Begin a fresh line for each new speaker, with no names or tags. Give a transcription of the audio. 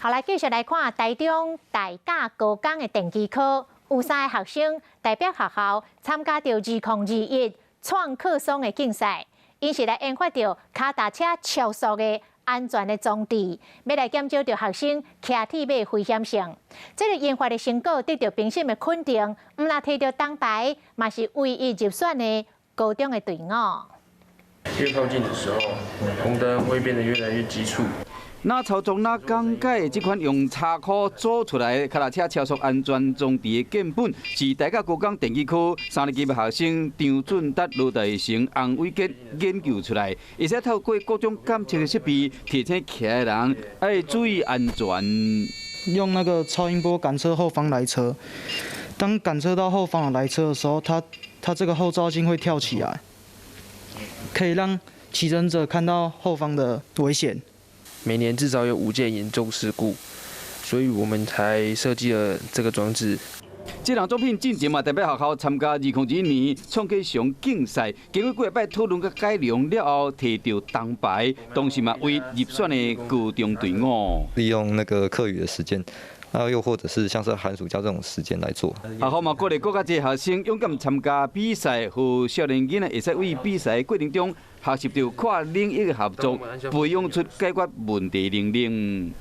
好，來繼續來看台中大甲高工的電機科，有三个學生代表學校參加著2021創客松的競賽，𪜶是來研發著跤踏車超速的安全的裝置，欲來減少著學生騎鐵馬危險性。這个研發的成果得著評審的肯定，毋但提著銅牌，嘛是唯一入選的高中的隊伍。
越靠近的時候，紅燈會變得越來越急促。
哪操作哪講解的這款用插箍組出來的跤踏車超速安全裝置的建本，是大甲高工電機科三年級的學生張俊達、羅大成、洪偉傑研究出來，而且透過各種感測的設備，提醒騎的人愛注意安全。
用那個超音波感測後方來車，當感測到後方有來車的時候，它這個後照鏡會跳起來，可以讓騎乘者看到後方的危險。
每年至少有五件嚴重事故，所以我們才設計了這個裝置。
這項作品進前嘛代表學校參加2021年創客松競賽，經過幾擺討論佮改良了後，提著銅牌，當時嘛唯一入選的高中隊伍。
利用那個課餘的時間，那又或者是像是寒暑假這種時間來做。
學校嘛鼓勵閣較濟學生勇敢參加比賽，予少年囡仔會使為比賽過程中學習著跨領域合作，培養出解決問題能力。